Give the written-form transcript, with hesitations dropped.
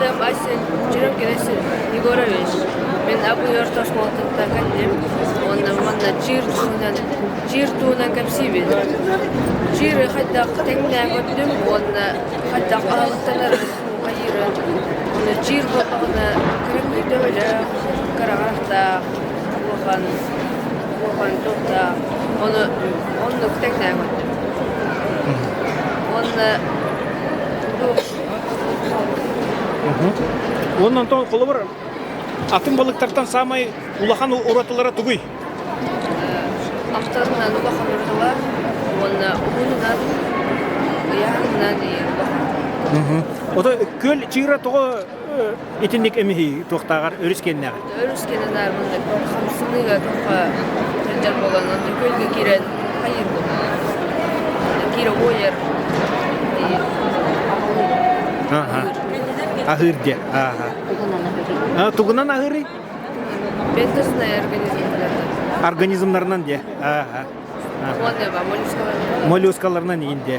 Атым Айсен Черемкин Егорович. Мин Абый орто оскуолатыттан кэллим. Уонна манна чиир туһунан чиир туһунан кэпсиибин. Чииры хайдах тэҥнээн көрдүм уонна хайдах аһылыктанарын хайыырын. Уонна чиир буоллаҕына кыракый төбөлөөх, кыраҕарахтаах, улахан улахан туохтаах. Ону оннук тэҥнээн көрдүм. Уонна Уонна онтон холобур атын балыктартан саамай улахан уратылара тугуй? Ахтарынан улахан уратылар уонна уһунунан ыйааһынынан улахан. Ото күөл чыыра тоҕо итинник эмиһий туохтааҕар өрүс киэннээҕэр? Өрүс киэннээҕэр мында хамсыныыга туохха сылдьар буолан онно күөлгэ киирэн хайыыр буолар. Киирэ уойар Аһыыр диэ. Тугунан аһыырый? Бентосный организмнарынан. Организмнарынан диэ. Уонна моллюскаларынан. Моллюскаларынан иин диэ.